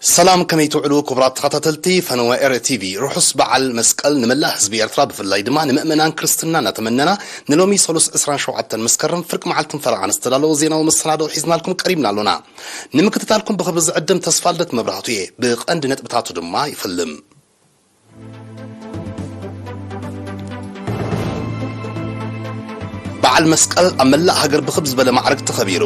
ሰላም፣ ከመይ ትውዕሉ ክቡራት ተኸታተልቲ ፈነወ ኤረ ቲቪ? ርሑስ በዓል መስቀል ንመላእ ህዝቢ ኤርትራ፣ ብፍላይ ድማ ንምእመናን ክርስትና እናተመነና፣ ንሎሚ ሰሉስ ዕስራን ሸውዓተን መስከረም ፍርቂ መዓልትን ፈረቓን ዝተዳለወ ዜናዊ መሰናድኦ ሒዝናልኩም ቀሪብና ኣሎና። ንምክትታልኩም ብኽብሪ ዝዕድም ተስፋልደት መብራህቱ እየ። ብቐንዲ ነጥብታቱ ድማ ይፈልም። በዓል መስቀል ኣብ መላእ ሃገር ብኽብ ዝበለ ማዕርግ ተኸቢሩ።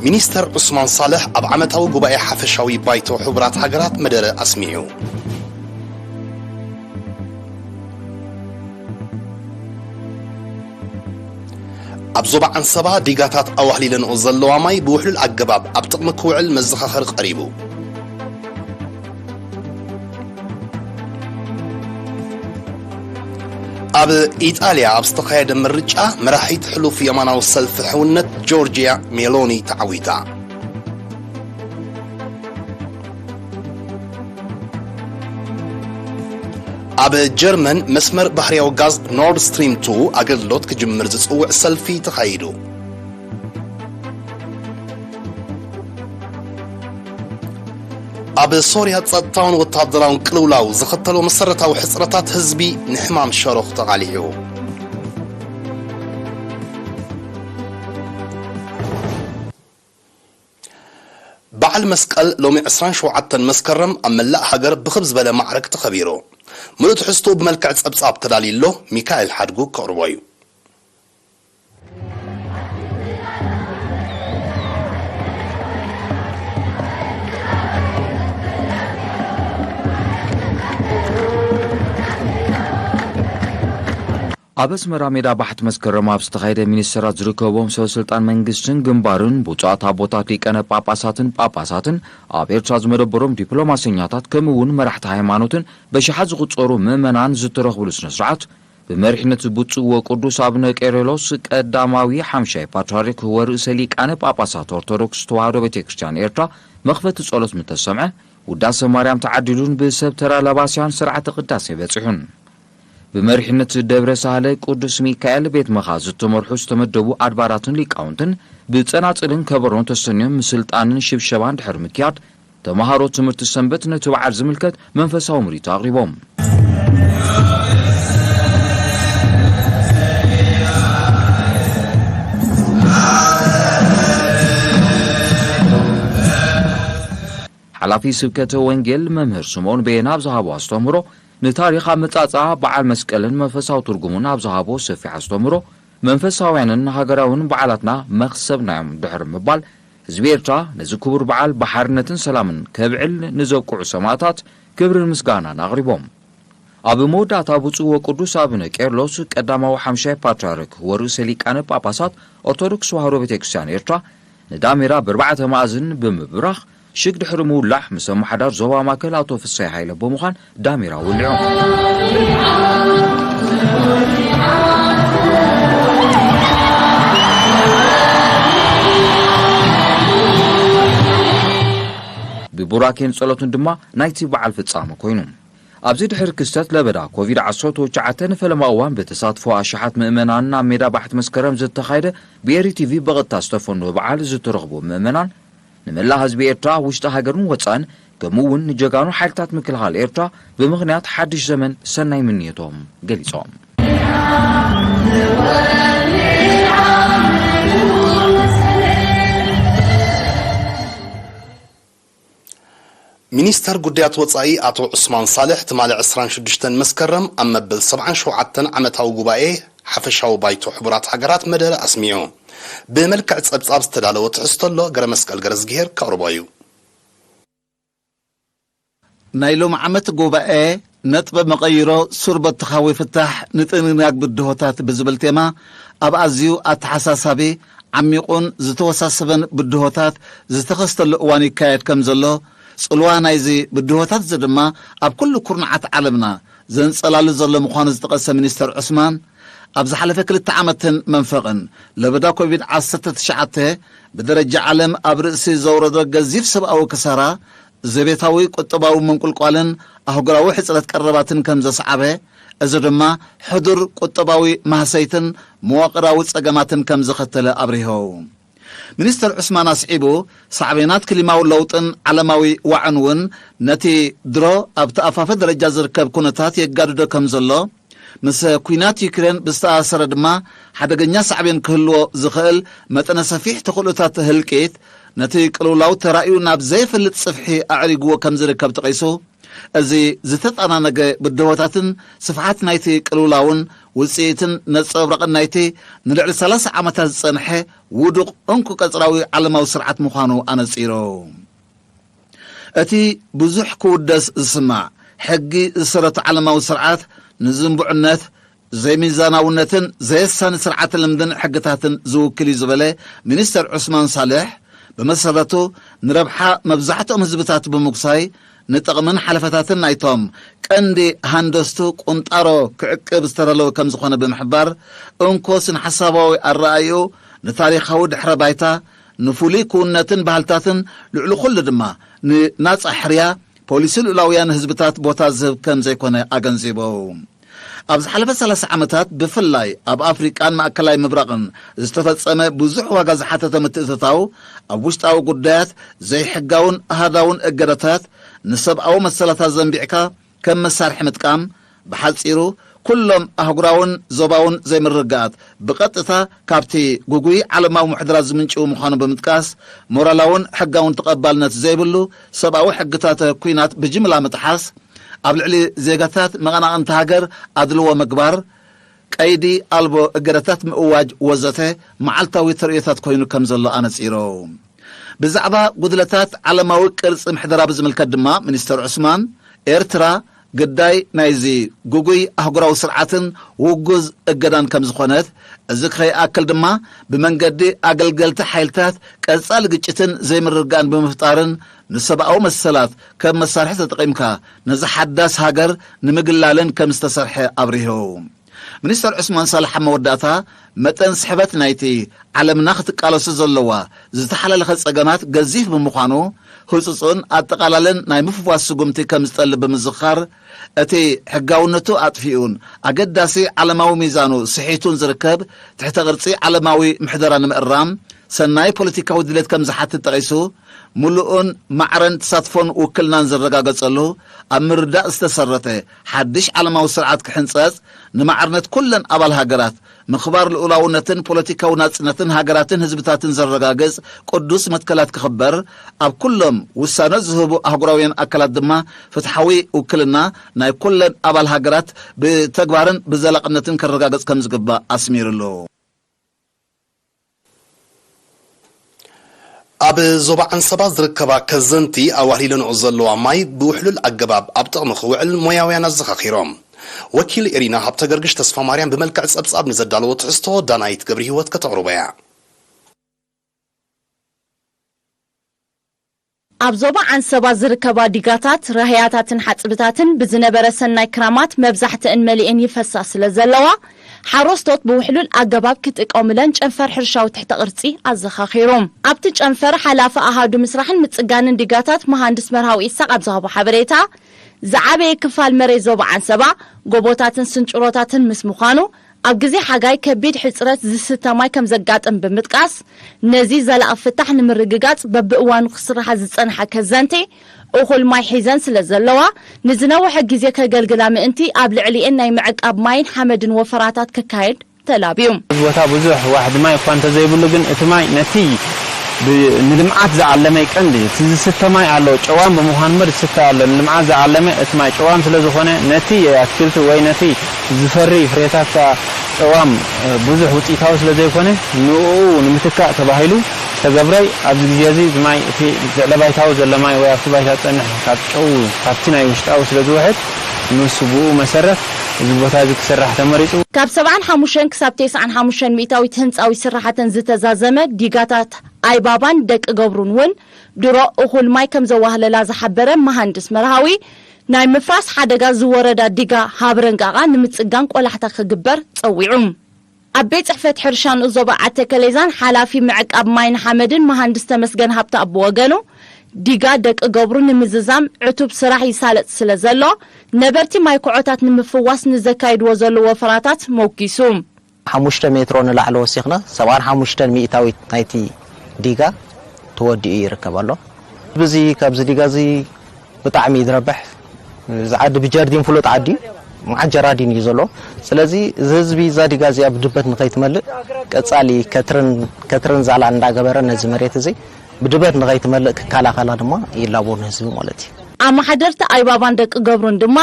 ሚኒስተር ዑስማን ሳልሕ ኣብ ዓመታዊ ጉባኤ ሓፈሻዊ ባይቶ ሕቡራት ሃገራት መደረ ኣስሚዑ። ኣብ ዞባ ዓንሰባ ዲጋታት ኣዋህሊለንኦ ዘለዋ ማይ ብውሕሉል ኣገባብ ኣብ ጥቕሚ ክውዕል መዘኻኸሪ ቀሪቡ። ኣብ ኢጣልያ ኣብ ዝተኻየደ ምርጫ፣ መራሒት ሕሉፍ የማናዊ ሰልፊ ሕውነት ጆርጅያ ሜሎኒ ተዓዊታ። ኣብ ጀርመን መስመር ባህርያዊ ጋዝ ኖርድ ስትሪም ቱ ኣገልግሎት ክጅምር ዝጽውዕ ሰልፊ ተኻይዱ። ኣብ ሶርያ ጸጥታውን ወታደራውን ቅልውላው ዘኸተሎ መሰረታዊ ሕጽረታት ህዝቢ ንሕማም ሸሮኽ ተቓሊዑ። በዓል መስቀል ሎሚ ዕስራን ሸውዓተን መስከረም ኣብ መላእ ሃገር ብኽብ ዝበለ ማዕረግ ተኸቢሩ። ምሉእ ትሕዝትኡ ብመልክዕ ጸብጻብ ተዳልዩ ኣሎ፣ ሚካኤል ሓድጉ ከቕርቦ እዩ። ኣብ ኣስመራ ሜዳ ባሕቲ መስከረም ኣብ ዝተኻየደ፣ ሚኒስተራት ዝርከቦም ሰበ ስልጣን መንግስትን ግንባርን፣ ብፁዓት ኣቦታት ሊቃነ ጳጳሳትን ጳጳሳትን፣ ኣብ ኤርትራ ዝመደበሮም ዲፕሎማሰኛታት፣ ከምኡ እውን መራሕቲ ሃይማኖትን በሽሓት ዝቑጸሩ ምእመናን ዝተረኽብሉ ስነ ስርዓት፣ ብመሪሕነት ብፁዕ ወቅዱስ ኣቡነ ቄርሎስ ቀዳማዊ ሓምሻይ ፓትርያርክ ወርእሰ ሊቃነ ጳጳሳት ኦርቶዶክስ ተዋህዶ ቤተ ክርስቲያን ኤርትራ መኽፈቲ ጸሎት ምተሰምዐ፣ ውዳሴ ማርያም ተዓዲሉን ብሰብ ተራ ለባስያን ስርዓተ ቅዳሴ በጺሑን። ብመሪሕነት ደብረ ሳህለ ቅዱስ ሚካኤል ቤት መኻ ዝተመርሑ ዝተመደቡ ኣድባራትን ሊቃውንትን ብጸናጽልን ከበሮን ተሰንዮም ምስልጣንን ሽብሸባን ድሕሪ ምክያድ፣ ተማሃሮ ትምህርቲ ሰንበት ነቲ በዓል ዝምልከት መንፈሳዊ ምሪቶ ኣቕሪቦም። ሓላፊ ስብከተ ወንጌል መምህር ስምኦን በየነ ኣብ ዝሃቦ ኣስተምህሮ፣ ንታሪኽ ኣመጻጽኣ በዓል መስቀልን መንፈሳዊ ትርጉሙን ኣብ ዝሃቦ ሰፊሕ ኣስተምህሮ፣ መንፈሳውያንን ሃገራውን በዓላትና መኽሰብና እዮም ድሕሪ ምባል፣ ህዝቢ ኤርትራ ነዚ ክቡር በዓል ብሓርነትን ሰላምን ከብዕል ንዘብቅዑ ሰማእታት ክብርን ምስጋናን ኣቕሪቦም። ኣብ መወዳእታ ብፁዕ ወቅዱስ ኣቡነ ቄርሎስ ቀዳማዊ ሓምሻይ ፓትርያርክ ወርእሰ ሊቃነ ጳጳሳት ኦርቶዶክስ ተዋህዶ ቤተ ክርስቲያን ኤርትራ ንዳሜራ ብኣርባዕተ መኣዝን ብምብራኽ ሽግ ድሕሪ ምውላዕ ምስ ኣመሓዳር ዞባ ማእከል ኣቶ ፍሳይ ሃይለ ብምዃን ዳሜራ ወሊዖም። ብቡራኬን ጸሎትን ድማ ናይቲ በዓል ፍጻመ ኮይኑ። ኣብዚ ድሕሪ ክስተት ለበዳ ኮቪድ ዓሰርተ ትሽዓተ ንፈለማ እዋን ብተሳትፎ ኣሽሓት ምእመናን ኣብ ሜዳ ባሕቲ መስከረም ዝተኻየደ ብኤሪ ቲቪ ብቐጥታ ዝተፈነወ በዓል ዝተረኽቡ ምእመናን ንመላእ ህዝቢ ኤርትራ ውሽጢ ሃገርን ወጻእን ከምኡ እውን ንጀጋኑ ሓይልታት ምክልኻል ኤርትራ ብምኽንያት ሓድሽ ዘመን ሰናይ ምንየቶም ገሊጾም። ሚኒስተር ጉዳያት ወጻኢ ኣቶ ዑስማን ሳልሕ ትማሊ ዕስራን ሽዱሽተን መስከረም ኣብ መበል ሰብዓን ሸውዓተን ዓመታዊ ጉባኤ ሓፈሻዊ ባይቶ ሕቡራት ሃገራት መደረ ኣስሚዑ። ብመልክዕ ጸብጻብ ዝተዳለወ ትሕዝቶ ኣሎ፣ ገረ መስቀል ገረዝግሄር ከቕርቦ እዩ። ናይ ሎም ዓመት ጉባኤ ነጥበ መቐይሮ ሱር በተኻዊ ፍታሕ ንጥንግናግ ብድሆታት ብዝብል ቴማ ኣብ ኣዝዩ ኣተሓሳሳቢ ዓሚቑን ዝተወሳሰበን ብድሆታት ዝተኸስተሉ እዋን ይካየድ ከም ዘሎ፣ ጽልዋ ናይዚ ብድሆታት እዚ ድማ ኣብ ኩሉ ኩርናዓት ዓለምና ዘንጸላሉ ዘሎ ምዃኑ ዝጠቐሰ ሚኒስተር ዑስማን፣ ኣብ ዝሓለፈ ክልተ ዓመትን መንፈቕን ለበዳ ኮቪድ ዓሰርተ ትሽዓተ ብደረጃ ዓለም ኣብ ርእሲ ዘውረዶ ገዚፍ ሰብኣዊ ክሳራ፣ ዘቤታዊ ቁጠባዊ ምንቁልቋልን ኣህጉራዊ ሕጽረት ቀረባትን ከም ዘስዓበ፣ እዚ ድማ ሕዱር ቁጠባዊ ማህሰይትን መዋቕራዊ ጸገማትን ከም ዘኸተለ ኣብሪሆ። ሚኒስተር ዑስማን ኣስዒቡ፣ ሳዕቤናት ክሊማዊ ለውጥን ዓለማዊ ዋዕን እውን ነቲ ድሮ ኣብ ተኣፋፈ ደረጃ ዝርከብ ኩነታት የጋድዶ ከም ዘሎ፣ ምስ ኲናት ዩክሬን ብዝተኣሳሰረ ድማ ሓደገኛ ሳዕቤን ክህልዎ ዝኽእል መጠነ ሰፊሕ ተኽእሎታት ህልቂት፣ ነቲ ቅልውላው ተራእዩ ናብ ዘይፈልጥ ጽፍሒ ኣዕሪግዎ ከም ዝርከብ ጠቒሱ፣ እዚ ዝተጠናነገ ብድሆታትን ስፍሓት ናይቲ ቅልውላውን ውጽኢትን ነጸብራቕን ናይቲ ንልዕሊ ሰላሳ ዓመታት ዝጸንሐ ውዱቕ እንኮ ቀጽራዊ ዓለማዊ ስርዓት ምዃኑ ኣነጺሩ። እቲ ብዙሕ ክውደስ ዝስማዕ ሕጊ ዝሰረቱ ዓለማዊ ስርዓት ንዝንቡዕነት፣ ዘይሚዛናውነትን ዘየሳኒ ስርዓተ ልምድን ሕግታትን ዝውክል እዩ ዝበለ ሚኒስተር ዑስማን ሳልሕ፣ ብመሰረቱ ንረብሓ መብዛሕትኦም ህዝብታት ብምጉሳይ ንጥቕምን ሓለፈታትን ናይቶም ቀንዲ ሃንደስቱ ቁንጣሮ ክዕቅብ ዝተዳለወ ከም ዝኾነ ብምሕባር፣ እንኮ ስነ ሓሳባዊ ኣረኣእይኡ ንታሪኻዊ ድሕረ ባይታ፣ ንፍሉይ ክውንነትን ባህልታትን፣ ልዕሊ ኩሉ ድማ ንናጻ ሕርያ ፖሊሲ ልኡላውያን ህዝብታት ቦታ ዝህብ ከም ዘይኮነ ኣገንዚቡ። ኣብ ዝሓለፈ ሰላሳ ዓመታት ብፍላይ ኣብ ኣፍሪቃን ማእከላይ ምብራቕን ዝተፈጸመ ብዙሕ ዋጋ ዝሓተተ ምትእትታው ኣብ ውሽጣዊ ጉዳያት ዘይሕጋውን ኣሃዳውን እገዳታት ንሰብኣዊ መሰላት ኣዘንቢዕካ ከም መሳርሒ ምጥቃም፣ ብሓጺሩ ኩሎም ኣህጉራውን ዞባውን ዘይምርግጋኣት ብቐጥታ ካብቲ ጉጉይ ዓለማዊ ምሕደራ ዝምንጭው ምዃኑ ብምጥቃስ፣ ሞራላውን ሕጋውን ተቐባልነት ዘይብሉ ሰብኣዊ ሕግታት ኲናት ብጅምላ ምጥሓስ፣ ኣብ ልዕሊ ዜጋታት መቐናቕንቲ ሃገር ኣድልዎ ምግባር፣ ቀይዲ ኣልቦ እገዳታት ምእዋጅ ወዘተ መዓልታዊ ተርእዮታት ኮይኑ ከም ዘሎ ኣነጺሩ። ብዛዕባ ጉድለታት ዓለማዊ ቅርጺ ምሕደራ ብዝምልከት ድማ ሚኒስተር ዑስማን፣ ኤርትራ ግዳይ ናይዚ ጉጉይ ኣህጉራዊ ስርዓትን ውጉዝ እገዳን ከም ዝኾነት፣ እዚ ከይኣክል ድማ ብመንገዲ ኣገልገልቲ ሓይልታት ቀጻሊ ግጭትን ዘይምርግጋእን ብምፍጣርን ንሰብኣዊ መሰላት ከም መሳርሒ ተጠቒምካ ነዚ ሓዳስ ሃገር ንምግላልን ከም ዝተሰርሐ ኣብሪሁ። ሚኒስተር ዑስማን ሳልሕ ኣብ መወዳእታ፣ መጠን ስሕበት ናይቲ ዓለምና ክትቃለሶ ዘለዋ ዝተሓላለኸ ጸገማት ገዚፍ ብምዃኑ፣ ህጹጽን ኣጠቓላልን ናይ ምፍዋስ ስጉምቲ ከም ዝጠልብ ብምዝኻር፣ እቲ ሕጋውነቱ ኣጥፊኡን ኣገዳሲ ዓለማዊ ሚዛኑ ስሒቱን ዝርከብ ትሕተ ቅርጺ ዓለማዊ ምሕደራ ንምእራም ሰናይ ፖለቲካዊ ድሌት ከም ዝሓትት ጠቒሱ፣ ምሉእን ማዕረን ተሳትፎን ውክልናን ዝረጋገጸሉ ኣብ ምርዳእ ዝተሰረተ ሓድሽ ዓለማዊ ስርዓት ክሕንጸጽ፣ ንማዕርነት ኩለን ኣባል ሃገራት፣ ምኽባር ልኡላውነትን ፖለቲካዊ ናጽነትን ሃገራትን ህዝብታትን ዘረጋግጽ ቅዱስ መትከላት ክኽበር፣ ኣብ ኩሎም ውሳነ ዝህቡ ኣህጉራውያን ኣካላት ድማ ፍትሓዊ ውክልና ናይ ኩለን ኣባል ሃገራት ብተግባርን ብዘላቕነትን ክረጋገጽ ከም ዝግባእ ኣስሚሩሉ። ኣብ ዞባ ዓንሰባ ዝርከባ ከዘንቲ ኣዋህሊለንኦ ዘለዋ ማይ ብውሕሉል ኣገባብ ኣብ ጥቕሚ ክውዕል ሞያውያን ኣዘኻኺሮም። ወኪል ኤሪና ሃብተ ገርግሽ ተስፋ ማርያም ብመልክዕ ጸብጻብ ንዘዳለዎ ትሕዝቶ ዳናይት ገብረ ህይወት ከተቕርቦ እያ። ኣብ ዞባ ዓንሰባ ዝርከባ ዲጋታት፣ ራህያታትን ሓጽብታትን ብዝነበረ ሰናይ ክራማት መብዛሕትእን መሊኤን ይፈሳ ስለ ዘለዋ፣ ሓረስቶት ብውሕሉል ኣገባብ ክጥቀሙለን ጨንፈር ሕርሻዊ ትሕተ ቅርጺ ኣዘኻኺሩ። ኣብቲ ጨንፈር ሓላፊ ኣሃዱ ምስራሕን ምጽጋንን ዲጋታት መሃንድስ መርሃዊ ኢሳቕ ኣብ ዝሃቦ ሓበሬታ፣ ዝዓበየ ክፋል መሬት ዞባ ዓንሰባ ጎቦታትን ስንጭሮታትን ምስ ምዃኑ፣ ኣብ ግዜ ሓጋይ ከቢድ ሕጽረት ዝስተ ማይ ከም ዘጋጥም ብምጥቃስ፣ ነዚ ዘላቒ ፍታሕ ንምርግጋጽ በብእዋኑ ክስርሓ ዝጸንሓ ከዘንቲ እኹል ማይ ሒዘን ስለ ዘለዋ፣ ንዝነውሐ ግዜ ከገልግላ ምእንቲ ኣብ ልዕሊኤን ናይ ምዕቃብ ማይን ሓመድን ወፈራታት ክካየድ ተላብዩ። እዚ ቦታ ብዙሕ ዋሕዲ ማይ እኳ እንተዘይብሉ፣ ግን እቲ ማይ ነቲ ብ-፣ ንልምዓት ዝዓለመ ቀንዲ፣ እቲ ዝስተ ማይ ኣሎ፣ ጨዋም ብምዃኑ እምበር ዝስተ ኣሎ፣ ንልምዓት ዝዓለመ እቲ ማይ ጨዋም ስለ ዝኾነ፣ ነቲ ኣትክልቲ ወይ ነቲ ዝፈሪ ፍሬታት ከኣ ጨዋም፣ እ፣ ብዙሕ ውጽኢታዊ ስለ ዘይኮነ፣ ንኡ ንምትካእ ተባሂሉ ዝተገብረ፣ ኣብዚ ግዜ እዚ እዚ ማይ፣ እቲ ልዕለ ባይታዊ ዘሎ ማይ ወይ ኣብቲ ባይታ ዝጸንሕ ካብ ጨው፣ ካብቲ ናይ ውሽጣዊ ስለ ዝውሕድ፣ ንሱ ብኡ መሰረት እዚ ቦታ እዚ ክስራሕ ተመሪጹ። ካብ ሰብዓን ሓሙሽተን ክሳብ ተስዓን ሓሙሽተን ሚእታዊት ህንጻዊ ስራሓተን ዝተዛዘመ ዲጋታት ኣይባባን ደቂ ገብሩን እውን ድሮ እኹል ማይ ከም ዘዋህለላ ዝሓበረ መሃንድስ መርሃዊ፣ ናይ ምፍራስ ሓደጋ ዝወረዳ ዲጋ ሃብረንቃቓ ንምጽጋን ቆላሕታ ክግበር ጸዊዑ። ኣብ ቤት ጽሕፈት ሕርሻ ንኡስ ዞባ ዓተከሌዛን ሓላፊ ምዕቃብ ማይን ሓመድን መሃንድስ ተመስገን ሃብተኣብ ብወገኑ፣ ዲጋ ደቂ ገብሩ ንምዝዛም ዕቱብ ስራሕ ይሳለጥ ስለ ዘሎ፣ ነበርቲ ማይ ኮዖታት ንምፍዋስ ንዘካይድዎ ዘሎ ወፈራታት ሞጊሱ። ሓሙሽተ ሜትሮ ንላዕሊ ወሲኽና፣ ሰብዓን ሓሙሽተን ሚእታዊት ናይቲ ዲጋ ተወዲኡ ይርከብ ኣሎ። ብዚ ካብዚ ዲጋ እዚ ብጣዕሚ እዩ ዝረብሕ። እዚ ዓዲ ብጀርዲን ፍሉጥ ዓዲ እዩ። መዓት ጀራዲን እዩ ዘሎ። ስለዚ እዚ ህዝቢ እዛ ዲጋ እዚኣ ብድበት ንኸይትመልእ ቀጻሊ ከትርን ከትርን ዛላ እንዳገበረ ነዚ መሬት እዚ ብድበት ንኸይትመልእ ክከላኸላ ድማ ይላቦ ንህዝቢ ማለት እዩ። ኣመሓደርቲ ኣይባባን ደቂ ገብሩን ድማ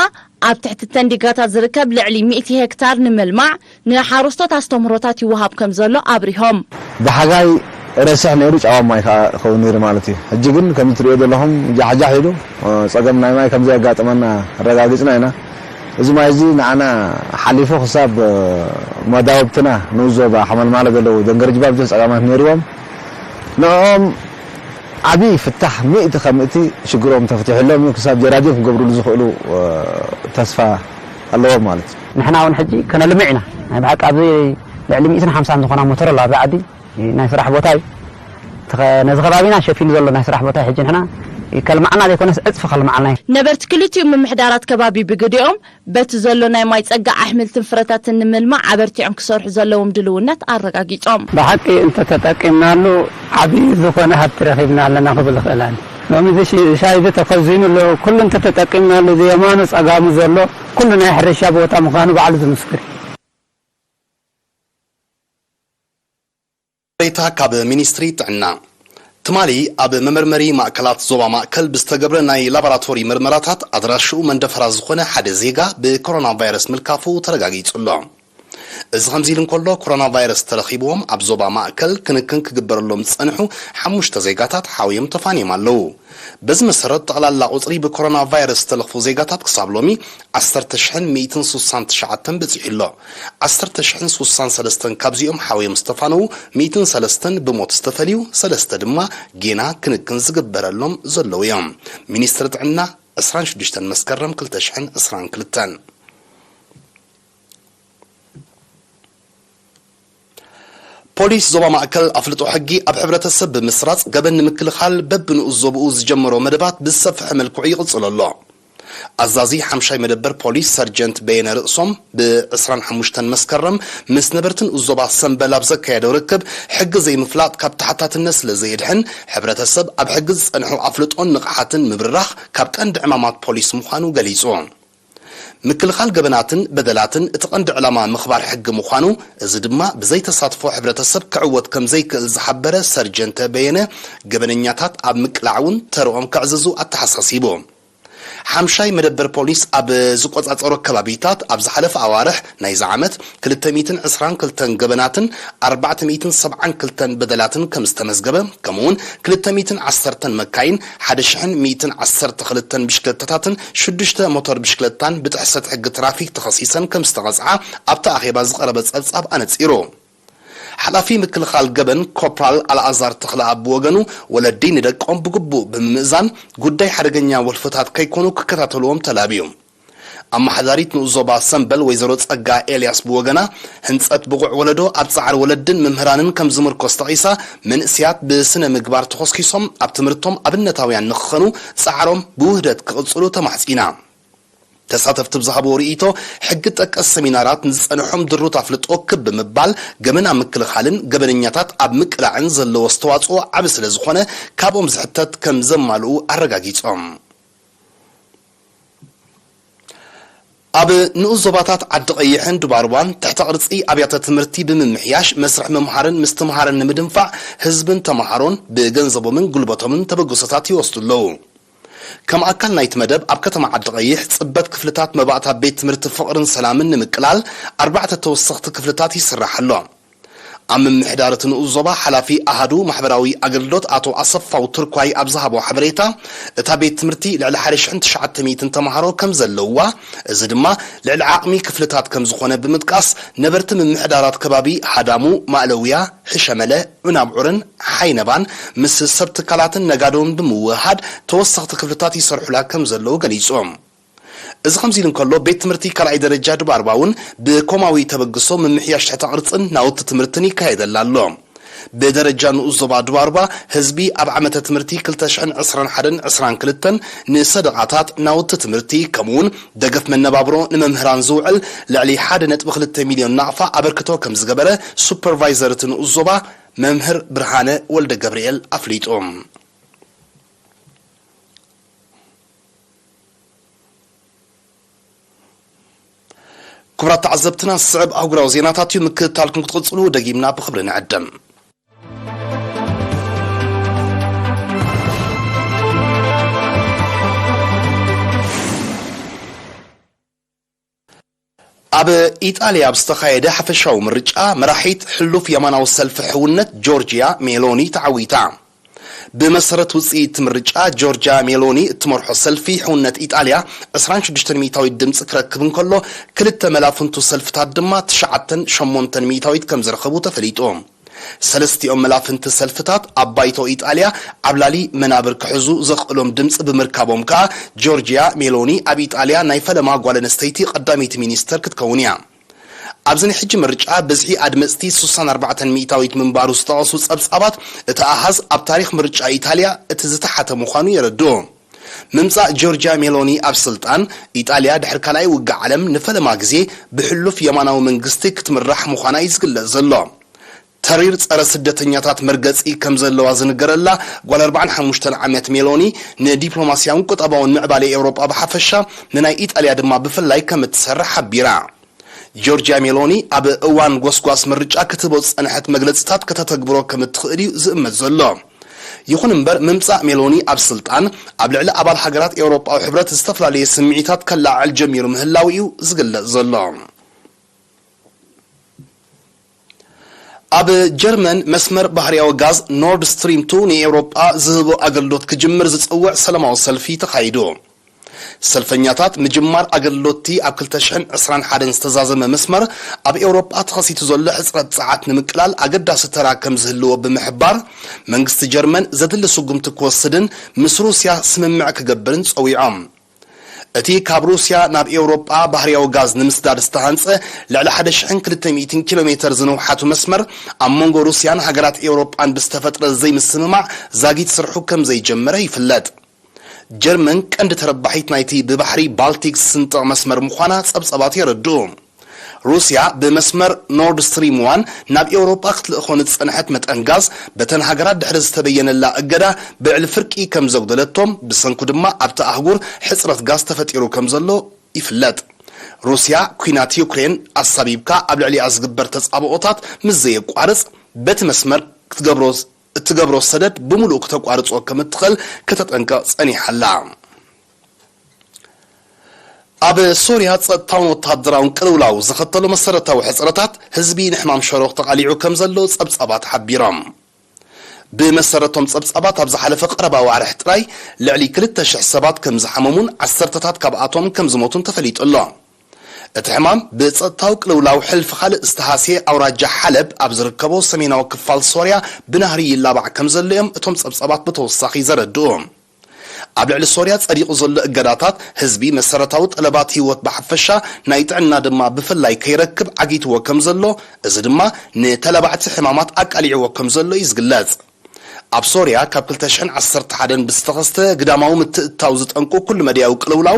ኣብ ትሕቲ ተን ዲጋታት ዝርከብ ልዕሊ ሚእቲ ሄክታር ንምልማዕ ንሓረስቶት ኣስተምህሮታት ይወሃብ ከም ዘሎ ኣብሪሆም። ብሓጋይ ረስሕ ነይሩ፣ ጨዋ ማይ ከዓ ክኸውን ነይሩ ማለት እዩ። ሕጂ ግን ከምዚ ትሪኦ ዘለኹም ጃሕጃሕ ኢሉ፣ እ፣ ፀገም ናይ ማይ ከም ዘየጋጠመና ኣረጋጊፅና ኢና። እዚ ማይ እዚ ንዓና ሓሊፉ ክሳብ፣ እ፣ መዳውብትና ንኡስ ዞባ ሓመልማለ ዘለዉ ደንገርጅባ ብዙሕ ፀገማት ነይርዎም። ንዕኦም ዓብዪ ፍታሕ ሚእቲ ካብ ሚእቲ ሽግሮም ተፈቲሕሎም እዩ። ክሳብ ጀራዲን ክገብርሉ ዝኽእሉ፣ እ፣ ተስፋ ኣለዎም ማለት እዩ። ንሕና እውን ሕጂ ከነልምዕ ኢና። ናይ ብሓቂ ኣብዚ ልዕሊ ሚእትን ሓምሳን ዝኾና ሞተር ኣለዋ ኣብዚ ዓዲ። ናይ ስራሕ ቦታ እዩ። እቲ ኸ-፣ ነዚ ከባቢና ሸፊኑ ዘሎ ናይ ስራሕ ቦታ እዩ። ሕጂ ንሕና ከልምዓና ዘይኮነስ ዕፅፊ ከልምዓልና እዩ። ነበርቲ ክልቲኡ ምምሕዳራት ከባቢ ብግዲኦም፣ በቲ ዘሎ ናይ ማይ ጸጋ ኣሕምልትን ፍረታትን ንምልማዕ ኣበርቲዖም ክሰርሑ ዘለዎም ድልውነት ኣረጋጊጾም። ብሓቂ እንተተጠቂምናሉ ዓብዪ ዝኾነ ሃብቲ ረኺብና ኣለና ክብል እኽእል ኣነ። ሎሚ እዚ ሽ-፣ ሻይ እዚ ተኸዚኑ ኣሎ። ኩሉ እንተተጠቂምናሉ፣ እዚ የማኑ ጸጋሙ ዘሎ ኩሉ ናይ ሕርሻ ቦታ ምዃኑ ባዕሉ ዝምስክር እዩ። ሓበሬታ ካብ ሚኒስትሪ ጥዕና። ትማሊ ኣብ መመርመሪ ማእከላት ዞባ ማእከል ብዝተገብረ ናይ ላቦራቶሪ መርመራታት ኣድራሽኡ መንደፈራ ዝኾነ ሓደ ዜጋ ብኮሮና ቫይረስ ምልካፉ ተረጋጊጹ ኣሎ። እዚ ከምዚ ኢሉ እንከሎ፣ ኮሮና ቫይረስ ተረኺብዎም ኣብ ዞባ ማእከል ክንክን ክግበረሎም ዝጸንሑ ሓሙሽተ ዜጋታት ሓውዮም ተፋንዮም ኣለዉ። በዚ መሰረት፣ ጠቕላላ ቁጽሪ ብኮሮና ቫይረስ ዝተለኽፉ ዜጋታት ክሳብ ሎሚ ዓሰርተ ሽሕን ሚእትን ስሳን ትሽዓተን በጺሑ ኣሎ። ዓሰርተ ሽሕን ስሳን ሰለስተን ካብዚኦም ሓውዮም ዝተፋነዉ፣ ሚእትን ሰለስተን ብሞት ዝተፈልዩ፣ ሰለስተ ድማ ጌና ክንክን ዝግበረሎም ዘለዉ እዮም። ሚኒስትሪ ጥዕና፣ ዕስራን ሽዱሽተን መስከረም ክልተ ሽሕን ዕስራን ክልተን። ፖሊስ ዞባ ማእከል ኣፍልጦ ሕጊ ኣብ ሕብረተሰብ ብምስራጽ ገበን ንምክልኻል በብንኡስ ዞባኡ ዝጀመሮ መደባት ብዝሰፍሐ መልክዑ ይቕጽሎ ኣሎ። ኣዛዚ ሓምሻይ መደበር ፖሊስ ሰርጀንት በየነ ርእሶም ብ ዕስራን ሓሙሽተን መስከረም ምስ ነበርቲ ንኡስ ዞባ ሰምበል ኣብ ዘካየዶ ርክብ፣ ሕጊ ዘይምፍላጥ ካብ ተሓታትነት ስለ ዘየድሕን፣ ሕብረተሰብ ኣብ ሕጊ ዝጸንሑ ኣፍልጦን ንቕሓትን ምብርራኽ ካብ ቀንዲ ዕማማት ፖሊስ ምዃኑ ገሊጹ። ምክልኻል ገበናትን በደላትን እቲ ቀንዲ ዕላማ ምኽባር ሕጊ ምዃኑ፣ እዚ ድማ ብዘይተሳትፎ ሕብረተሰብ ክዕወት ከም ዘይክእል ዝሓበረ ሰርጀንተ በየነ፣ ገበነኛታት ኣብ ምቅላዕ እውን ተርኦም ከዕዝዙ ኣተሓሳሲቡ። ሓምሻይ መደበር ፖሊስ ኣብ ዝቆጻጸሮ ከባቢታት ኣብ ዝሓለፈ ኣዋርሕ ናይዚ ዓመት ክልተ ሚእትን ዕስራን ክልተን ገበናትን ኣርባዕተ ሚእትን ሰብዓን ክልተን በደላትን ከም ዝተመዝገበ፣ ከምኡውን ክልተ ሚእትን ዓሰርተን መካይን፣ ሓደ ሽሕን ሚእትን ዓሰርተ ክልተን ብሽክለታታትን ሽዱሽተ ሞተር ብሽክለታን ብጥሕሰት ሕጊ ትራፊክ ተኸሲሰን ከም ዝተቐጽዓ ኣብቲ ኣኼባ ዝቐረበ ጸብጻብ ኣነጺሩ። ሓላፊ ምክልኻል ገበን ኮፕራል ኣልኣዛር ተኽለኣብ ብወገኑ፣ ወለዲ ንደቆም ብግቡእ ብምምእዛን፣ ጉዳይ ሓደገኛ ወልፍታት ከይኮኑ ክከታተልዎም ተላብዩ። ኣመሓዳሪት ንኡስ ዞባ ሰምበል ወይዘሮ ጸጋ ኤልያስ ብወገና፣ ህንጸት ብቑዕ ወለዶ ኣብ ጻዕሪ ወለድን መምህራንን ከም ዝምርኮስ ጠቒሳ፣ መንእሰያት ብስነ ምግባር ተኾስኪሶም ኣብ ትምህርቶም ኣብነታውያን ንኽኸኑ ጻዕሮም ብውህደት ክቕጽሉ ተማሕጺና። ተሳተፍቲ ብዝሃብዎ ርእይቶ፣ ሕጊ ጠቀስ ሰሚናራት ንዝጸንሖም ድሩት ኣፍልጦ ክብ ብምባል፣ ገበን ኣብ ምክልኻልን ገበነኛታት ኣብ ምቅላዕን ዘለዎ ኣስተዋጽኦ ዓቢ ስለ ዝኾነ፣ ካብኦም ዝሕተት ከም ዘማልኡ ኣረጋጊጾም። ኣብ ንኡስ ዞባታት ዓዲ ቀይሕን ዱባርዋን ትሕተ ቅርጺ ኣብያተ ትምህርቲ ብምምሕያሽ መስርሕ ምምሃርን ምስትምሃርን ንምድንፋዕ ህዝብን ተመሃሮን ብገንዘቦምን ጉልበቶምን ተበግሶታት ይወስዱ ኣለዉ። ከም ኣካል ናይቲ መደብ ኣብ ከተማ ዓዲ ቀይሕ ጽበት ክፍልታት መባእታ ቤት ትምህርቲ ፍቕርን ሰላምን ንምቅላል ኣርባዕተ ተወሰኽቲ ክፍልታት ይስራሕ ኣሎ። ኣብ ምምሕዳር እቲ ንኡስ ዞባ ሓላፊ ኣሃዱ ማሕበራዊ ኣገልግሎት ኣቶ ኣሰፋው ቱርኳይ ኣብ ዝሃቦ ሓበሬታ፣ እታ ቤት ትምህርቲ ልዕሊ ሓደ ሽሕን ትሽዓተ ሚእትን ተምሃሮ ከም ዘለውዋ፣ እዚ ድማ ልዕሊ ዓቕሚ ክፍልታት ከም ዝኾነ ብምጥቃስ፣ ነበርቲ ምምሕዳራት ከባቢ ሃዳሙ፣ ማእለውያ፣ ሕሸመለ፣ ዑናብዑርን ሓይነባን ምስ ሰብ ትካላትን ነጋዶን ብምውህሃድ ተወሰኽቲ ክፍልታት ይሰርሑላ ከም ዘለዉ ገሊጹ። እዚ ከምዚ ኢሉ እንከሎ፣ ቤት ትምህርቲ ካልኣይ ደረጃ ድባርባ እውን ብኮማዊ ተበግሶ ምምሕያሽ ትሕተ ቅርጽን ናውቲ ትምህርትን ይካየደላ ኣሎ። ብደረጃ ንኡስ ዞባ ድባርባ ህዝቢ ኣብ ዓመተ ትምህርቲ ክልተ ሽሕን ዕስራን ሓደን ዕስራን ክልተን ንሰደቓታት፣ ናውቲ ትምህርቲ፣ ከምኡውን ደገፍ መነባብሮ ንመምህራን ዝውዕል ልዕሊ ሓደ ነጥቢ ክልተ ሚልዮን ናቕፋ ኣበርክቶ ከም ዝገበረ ሱፐርቫይዘር እቲ ንኡስ ዞባ መምህር ብርሃነ ወልደ ገብርኤል ኣፍሊጡ። ክቡራት ተዓዘብትና፣ ዝስዕብ ኣህጉራዊ ዜናታት እዩ። ምክትታልኩም ክትቕጽሉ ደጊምና ብኽብሪ ንዕድም። ኣብ ኢጣልያ ኣብ ዝተኻየደ ሓፈሻዊ ምርጫ፣ መራሒት ሕሉፍ የማናዊ ሰልፊ ሕውነት ጆርጅያ ሜሎኒ ተዓዊታ። ብመሰረት ውጽኢት ምርጫ፣ ጆርጅያ ሜሎኒ እትመርሖ ሰልፊ ሕውነት ኢጣልያ ዕስራን ሽዱሽተን ሚእታዊት ድምጺ ክረክብ እንከሎ፣ ክልተ መላፍንቱ ሰልፍታት ድማ ትሽዓተን ሸሞንተን ሚእታዊት ከም ዝረኸቡ ተፈሊጡ። ሰለስቲኦም መላፍንቲ ሰልፍታት ኣብ ባይቶ ኢጣልያ ዓብላሊ መናብር ክሕዙ ዘኽእሎም ድምጺ ብምርካቦም ከኣ፣ ጆርጅያ ሜሎኒ ኣብ ኢጣልያ ናይ ፈለማ ጓል ኣንስተይቲ ቀዳመይቲ ሚኒስተር ክትከውን እያ። ኣብዚ ናይ ሕጂ ምርጫ ብዝሒ ኣድመጽቲ ሱሳን ኣርባዕተን ሚእታዊት ምንባሩ ዝጠቐሱ ጸብጻባት፣ እቲ ኣሃዝ ኣብ ታሪኽ ምርጫ ኢጣልያ እቲ ዝተሓተ ምዃኑ የረድኡ። ምምጻእ ጆርጅያ ሜሎኒ ኣብ ስልጣን ኢጣልያ ድሕሪ ካልኣይ ውግእ ዓለም ንፈለማ ግዜ ብሕሉፍ የማናዊ መንግስቲ ክትምራሕ ምዃና እዩ ዝግለጽ ዘሎ። ተሪር ጸረ ስደተኛታት መርገጺ ከም ዘለዋ ዝንገረላ ጓል ኣርባዓን ሓሙሽተን ዓመት ሜሎኒ፣ ንዲፕሎማስያውን ቁጠባውን ምዕባለ ኤውሮጳ ብሓፈሻ፣ ንናይ ኢጣልያ ድማ ብፍላይ ከም እትሰርሕ ሓቢራ። ጆርጅያ ሜሎኒ ኣብ እዋን ጎስጓስ ምርጫ ክትህቦ ዝጸንሐት መግለጽታት ከተተግብሮ ከም እትኽእል እዩ ዝእመት ዘሎ። ይኹን እምበር፣ ምምጻእ ሜሎኒ ኣብ ስልጣን ኣብ ልዕሊ ኣባል ሃገራት ኤውሮጳዊ ሕብረት ዝተፈላለየ ስምዒታት ከለዓዕል ጀሚሩ ምህላው እዩ ዝግለጽ ዘሎ። ኣብ ጀርመን፣ መስመር ባህርያዊ ጋዝ ኖርድ ስትሪም ቱ ንኤውሮጳ ዝህቦ ኣገልግሎት ክጅምር ዝጽውዕ ሰላማዊ ሰልፊ ተኻይዱ። ሰልፈኛታት፣ ምጅማር ኣገልግሎት'ቲ ኣብ ክልተ ሽሕን ዕስራን ሓደን ዝተዛዘመ መስመር፣ ኣብ ኤውሮጳ ተኸሲቱ ዘሎ ሕጽረት ጸዓት ንምቅላል ኣገዳሲ ተራ ከም ዝህልዎ ብምሕባር፣ መንግስቲ ጀርመን ዘድሊ ስጉምቲ ክወስድን ምስ ሩስያ ስምምዕ ክገብርን ጸዊዖም። እቲ ካብ ሩስያ ናብ ኤውሮጳ ባህርያዊ ጋዝ ንምስዳድ ዝተሃንጸ ልዕሊ ሓደ ሽሕን ክልተ ሚእትን ኪሎ ሜተር ዝንውሓቱ መስመር፣ ኣብ መንጎ ሩስያን ሃገራት ኤውሮጳን ብዝተፈጥረ ዘይምስምማዕ ዛጊት ስርሑ ከም ዘይጀመረ ይፍለጥ። ጀርመን ቀንዲ ተረባሒት ናይቲ ብባሕሪ ባልቲክ ዝስንጥቕ መስመር ምዃና ጸብጻባት የረድኡ። ሩስያ ብመስመር ኖርድ ስትሪም ዋን ናብ ኤውሮጳ ክትልእኾ ንዝጸንሐት መጠን ጋዝ፣ በተን ሃገራት ድሕሪ ዝተበየነላ እገዳ ብዕሊ ፍርቂ ከም ዘጉደለቶም፣ ብሰንኩ ድማ ኣብቲ ኣህጉር ሕጽረት ጋዝ ተፈጢሩ ከም ዘሎ ይፍለጥ። ሩስያ፣ ኲናት ዩክሬን ኣሳቢብካ ኣብ ልዕሊኣ ዝግበር ተጻብኦታት ምስ ዘየቋርጽ፣ በቲ መስመር ክትገብሮ እትገብሮ ሰደድ ብምሉእ ክተቋርጾ ከም እትኽእል ከተጠንቅቕ ጸኒሓ ኣላ። ኣብ ሶርያ ጸጥታውን ወተሃደራውን ቅልውላው ዘኸተሎ መሰረታዊ ሕጽረታት፣ ህዝቢ ንሕማም ሸሮኽ ተቓሊዑ ከም ዘሎ ጸብጻባት ሓቢሮም። ብመሰረቶም ጸብጻባት፣ ኣብ ዝሓለፈ ቀረባ ኣዋርሕ ጥራይ ልዕሊ ክልተ ሽሕ ሰባት ከም ዝሓመሙን ዓሰርተታት ካብኣቶም ከም ዝሞቱን ተፈሊጡ ኣሎ። እቲ ሕማም ብጸጥታዊ ቅልውላው ሕልፊ ካልእ ዝተሃስየ ኣውራጃ ሓለብ ኣብ ዝርከቦ ሰሜናዊ ክፋል ሶርያ ብናህሪ ይላባዕ ከም ዘሎ እዮም እቶም ጸብጻባት ብተወሳኺ ዘረድኡ። ኣብ ልዕሊ ሶርያ ጸዲቑ ዘሎ እገዳታት፣ ህዝቢ መሰረታዊ ጠለባት ህይወት ብሓፈሻ፣ ናይ ጥዕና ድማ ብፍላይ ከይረክብ ዓጊትዎ ከም ዘሎ፣ እዚ ድማ ንተላባዕቲ ሕማማት ኣቃሊዕዎ ከም ዘሎ እዩ ዝግለጽ። ኣብ ሶርያ ካብ ክልተ ሽሕን ዓሰርተ ሓደን ብዝተኸስተ ግዳማዊ ምትእትታው ዝጠንቁ ኩሉ መዳያዊ ቅልውላው፣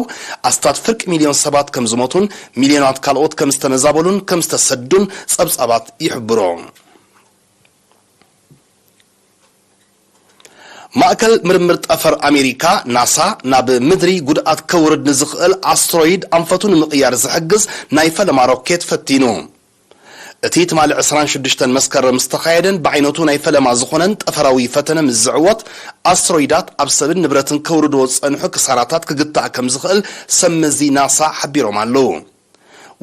ኣስታት ፍርቂ ሚልዮን ሰባት ከም ዝሞቱን ሚልዮናት ካልኦት ከም ዝተመዛበሉን ከም ዝተሰዱን ጸብጻባት ይሕብሩ። ማእከል ምርምር ጠፈር ኣሜሪካ፣ ናሳ፣ ናብ ምድሪ ጉድኣት ከውርድ ንዝኽእል ኣስትሮይድ ኣንፈቱ ንምቕያር ዝሕግዝ ናይ ፈለማ ሮኬት ፈቲኑ። እቲ ትማሊ ዕስራን ሽዱሽተን መስከረም ዝተኻየደን ብዓይነቱ ናይ ፈለማ ዝኾነን ጠፈራዊ ፈተነ ምስ ዝዕወት፣ ኣስትሮይዳት ኣብ ሰብን ንብረትን ከውርድዎ ዝጸንሑ ክሳራታት ክግታእ ከም ዝኽእል ሰብ መዚ ናሳ ሓቢሮም ኣለዉ።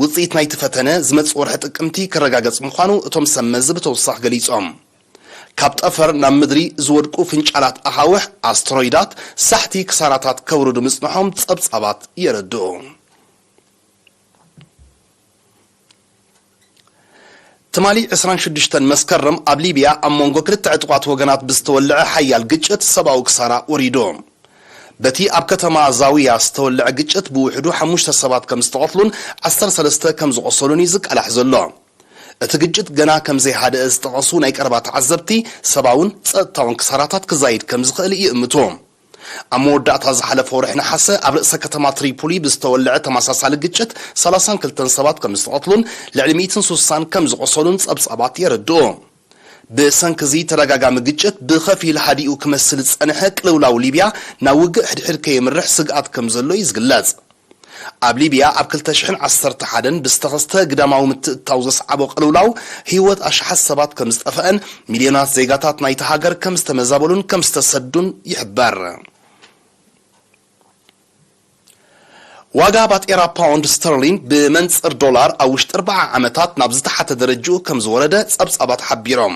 ውጽኢት ናይቲ ፈተነ ዝመጽእ ወርሒ ጥቅምቲ ክረጋገጽ ምዃኑ እቶም ሰብ መዚ ብተወሳኺ ገሊጾም። ካብ ጠፈር ናብ ምድሪ ዝወድቁ ፍንጫላት ኣኻውሕ፣ ኣስትሮይዳት፣ ሳሕቲ ክሳራታት ከውርዱ ምጽንሖም ጸብጻባት የረድኡ። ትማሊ ዕስራን ሽዱሽተን መስከረም ኣብ ሊብያ ኣብ መንጎ ክልተ ዕጡቓት ወገናት ብዝተወልዐ ሓያል ግጭት ሰብኣዊ ክሳራ ወሪዱ። በቲ ኣብ ከተማ ዛውያ ዝተወልዐ ግጭት ብውሕዱ ሓሙሽተ ሰባት ከም ዝተቐትሉን ዓሰርተ ሰለስተ ከም ዝቖሰሉን እዩ ዝቃላሕ ዘሎ። እቲ ግጭት ገና ከም ዘይሃደአ ዝጠቐሱ ናይ ቀረባ ተዓዘብቲ፣ ሰብኣውን ጸጥታውን ክሳራታት ክዛይድ ከም ዝኽእል ይእምቱ። ኣብ መወዳእታ ዝሓለፈ ወርሒ ነሓሰ ኣብ ርእሰ ከተማ ትሪፖሊ ብዝተወልዐ ተመሳሳሊ ግጭት ሰላሳን ክልተን ሰባት ከም ዝተቐትሉን ልዕሊ ሚእትን ሱሳን ከም ዝቖሰሉን ጸብጻባት የረድኡ። ብሰንኪ እዚ ተደጋጋሚ ግጭት ብኸፊል ሃዲኡ ክመስል ዝጸንሐ ቅልውላው ሊብያ ናብ ውግእ ሕድሕድ ከየምርሕ ስግኣት ከም ዘሎ እዩ ዝግለጽ። ኣብ ሊብያ ኣብ ክልተ ሽሕን ዓሰርተ ሓደን ብዝተኸስተ ግዳማዊ ምትእትታው ዘስዓቦ ቅልውላው ህይወት ኣሽሓት ሰባት ከም ዝጠፍአን ሚልዮናት ዜጋታት ናይቲ ሃገር ከም ዝተመዛበሉን ከም ዝተሰዱን ይሕበር። ዋጋ ባጤራ ፓውንድ ስተርሊን ብመንጽር ዶላር ኣብ ውሽጢ ኣርባዓ ዓመታት ናብ ዝተሓተ ደረጅኡ ከም ዝወረደ ጸብጻባት ሓቢሮም።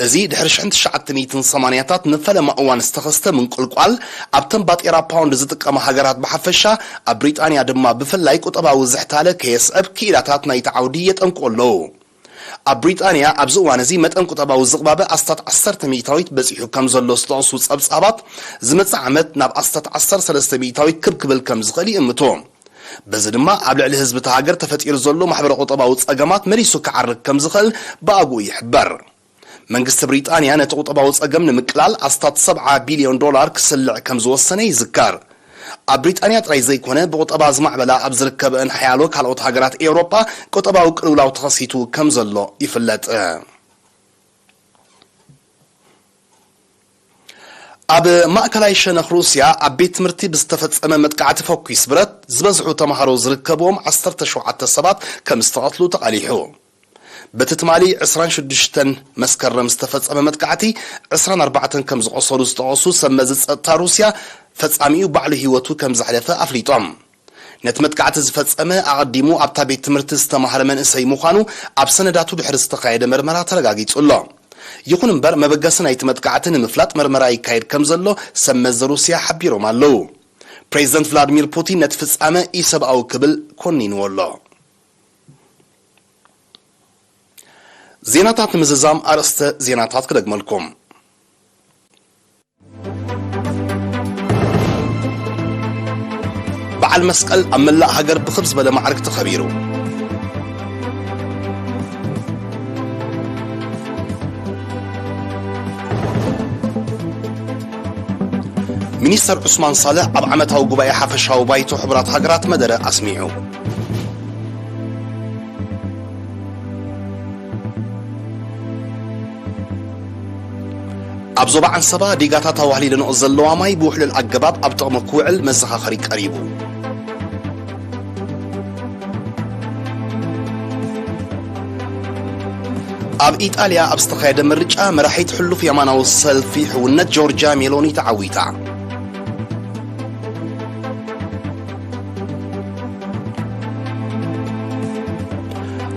እዚ ድሕሪ ሽሕን ትሽዓተ ሚእትን ሰማንያታት ንፈለማ እዋን ዝተኸስተ ምንቁልቋል ኣብተን ባጤራ ፓውንድ ዝጥቀማ ሃገራት ብሓፈሻ፣ ኣብ ብሪጣንያ ድማ ብፍላይ ቁጠባዊ ዝሕታለ ከየስዕብ ክኢላታት ናይቲ ዓውዲ የጠንቅቑ ኣለዉ። ኣብ ብሪጣንያ ኣብዚ እዋን እዚ መጠን ቁጠባዊ ዝቕባበ ኣስታት ዓሰርተ ሚእታዊት በጺሑ ከም ዘሎ ዝጠቕሱ ጸብጻባት፣ ዝመጽእ ዓመት ናብ ኣስታት ዓሰርተ ሰለስተ ሚእታዊት ክብ ክብል ከም ዝኽእል ይእምቱ። በዚ ድማ ኣብ ልዕሊ ህዝቢ እታ ሃገር ተፈጢሩ ዘሎ ማሕበረ ቁጠባዊ ጸገማት መሊሱ ክዓርግ ከም ዝኽእል ብኣግኡ ይሕበር። መንግስቲ ብሪጣንያ ነቲ ቁጠባዊ ጸገም ንምቅላል ኣስታት ሰብዓ ቢልዮን ዶላር ክስልዕ ከም ዝወሰነ ይዝከር። ኣብ ብሪጣንያ ጥራይ ዘይኮነ ብቁጠባ ዝማዕበላ ኣብ ዝርከበአን ሓያሎ ካልኦት ሃገራት ኤውሮጳ ቁጠባዊ ቅልውላው ተኸሲቱ ከም ዘሎ ይፍለጥ። ኣብ ማእከላይ ሸነኽ ሩስያ ኣብ ቤት ትምህርቲ ብዝተፈጸመ መጥቃዕቲ ፈኲስ ብረት ዝበዝሑ ተማሃሮ ዝርከብዎም ዓሰርተ ሸውዓተ ሰባት ከም ዝተቐትሉ ተቓሊሑ። በቲ ትማሊ ዕስራን ሽዱሽተን መስከረም ዝተፈጸመ መጥቃዕቲ ዕስራን ኣርባዕተን ከም ዝቖሰሉ ዝጠቐሱ ሰብ መዚ ጸጥታ ሩስያ፣ ፈጻሚኡ ባዕሉ ህይወቱ ከም ዘሕለፈ ኣፍሊጦም። ነቲ መጥቃዕቲ ዝፈጸመ ኣቐዲሙ ኣብታ ቤት ትምህርቲ ዝተማህረ መንእሰይ ምዃኑ ኣብ ሰነዳቱ ድሕሪ ዝተኻየደ መርመራ ተረጋጊጹ ኣሎ። ይኹን እምበር መበገሲ ናይቲ መጥቃዕቲ ንምፍላጥ መርመራ ይካየድ ከም ዘሎ ሰብ መዚ ሩስያ ሓቢሮም ኣለዉ። ፕሬዚደንት ቭላድሚር ፑቲን ነቲ ፍጻመ ኢሰብኣዊ ክብል ኮኒንዎ ኣሎ። ዜናታት ንምዝዛም ኣርእስተ ዜናታት ክደግመልኩም። በዓል መስቀል ኣብ መላእ ሃገር ብኽብ ዝበለ ማዕርግ ተኸቢሩ። ሚኒስተር ዑስማን ሳልሕ ኣብ ዓመታዊ ጉባኤ ሓፈሻዊ ባይቶ ሕቡራት ሃገራት መደረ ኣስሚዑ። ኣብ ዞባ ዓንሰባ ዲጋታት ኣዋህሊለንኦ ዘለዋ ማይ ብውሕሉል ኣገባብ ኣብ ጥቕሚ ክውዕል መዘኻኸሪ ቀሪቡ። ኣብ ኢጣልያ ኣብ ዝተኻየደ ምርጫ መራሒት ሕሉፍ የማናዊ ሰልፊ ሕውነት ጆርጃ ሜሎኒ ተዓዊታ።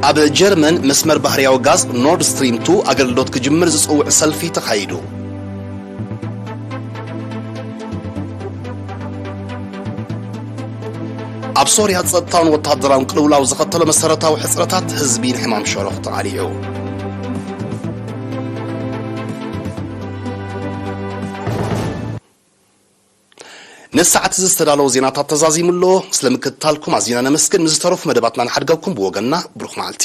ኣብ ጀርመን መስመር ባህርያዊ ጋዝ ኖርድ ስትሪም ቱ ኣገልግሎት ክጅምር ዝጽውዕ ሰልፊ ተኻይዱ። ኣብ ሶርያ ጸጥታውን ወተሃደራውን ቅልውላው ዘኸተሎ መሰረታዊ ሕጽረታት ህዝቢ ንሕማም ሸሮኽ ተቓሊዑ። ነዚ ሰዓት እዚ ዝተዳለወ ዜናታት ተዛዚሙ ኣሎ። ስለ ምክትታልኩም ኣዚና ነመስግን። ምስ ዝተረፉ መደባትና ንሓድገኩም። ብወገንና ብሩኽ መዓልቲ።